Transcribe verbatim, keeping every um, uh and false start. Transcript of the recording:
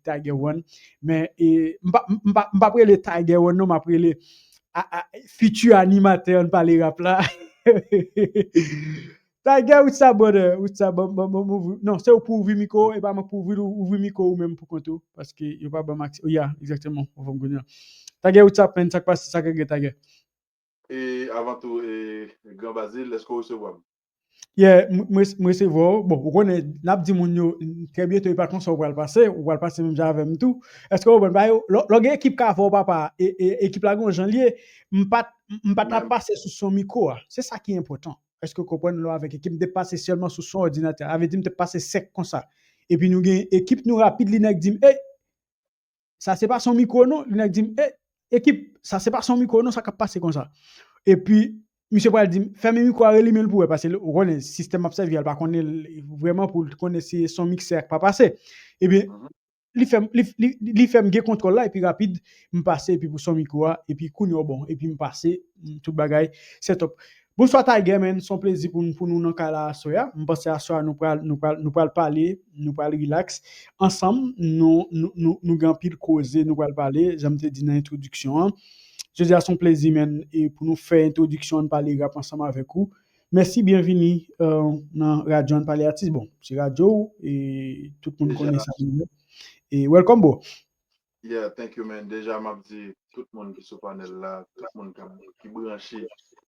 Tiger One. Men e, m pa, m pa, m p ap rele Tiger One non, m ap rele a, a, futur animatè Ann Pale Rap la. Tiger, what's up, brother? What's up? Ban, ban, ban m ouvri. Non, se ou pou ouvri mikwo, e pa mwen pou ouvri, ou ouvri mikwo ou menm pou kont ou, paske yo pa ban m aksè. Oh, yeah, exactement. Ou fè m konnen. Tiger, what's up, man? Sa k pase, sa k gen, Tiger? E avan tou, e, Gran Bazil, èske w resevwa m? Yeah, m, m, m resevwa w. Bon, ou konnen, n ap di moun yo, trè byento, e pa konsa ou pral pase, ou pral pase menm jan avè m tou. Èske w konprann? Ba yo, lò, lò gen ekip k avè w, papa, e, e, ekip la gen yon jan l ye, m pa t, m pa t ap pase sou son mikwo a. Se sa ki enpòtan. Èske w konprann? Lò avèk ekip, m te pase sèlman sou son òdinatè. Sa vle di m te pase sèk konsa. Epi nou gen ekip nou rapid, li nèk di m, ey, sa se pa son mikwo non. Li nèk di m, ey, ekip, sa se pa son mikwo non, sa k ap pase konsa. Epi, misye pral di m, fèmen mikwo a, relimen l pou wè, paske ou konnen, sistèm m ap sèvi a, l pa konnen l, vrèman pou l konnen si son miksè a k pa pase. Ebyen, li fè m, li, li, li fè m gen kontwòl la, epi rapid, m pase, epi pou son mikwo a, epi kounye a, bon, epi m pase, m, tout bagay, set up. Bonswa Tiger, man, se yon plezi pou, pou nou nan kay la aswè a. M panse aswè a nou pral, nou pral, nou pral pale, nou pral relax ansanm, nou, nou, nou, nou gen anpil koze, nou pral pale, jan m te di nan entwodiksyon an. Jodi a se yon plezi, man, e pou nou fè entwodiksyon Ann Pale Rap ansanm avèk ou. Mèsi, byenvini, euh, nan radyo Ann Pale Atis. Bon, se radyo w, e tout moun konnen sa nou ye. E welcome, bro. Yeah, thank you, man. Deja, m ap di tout moun ki sou panèl la, tout moun k ap, ki branche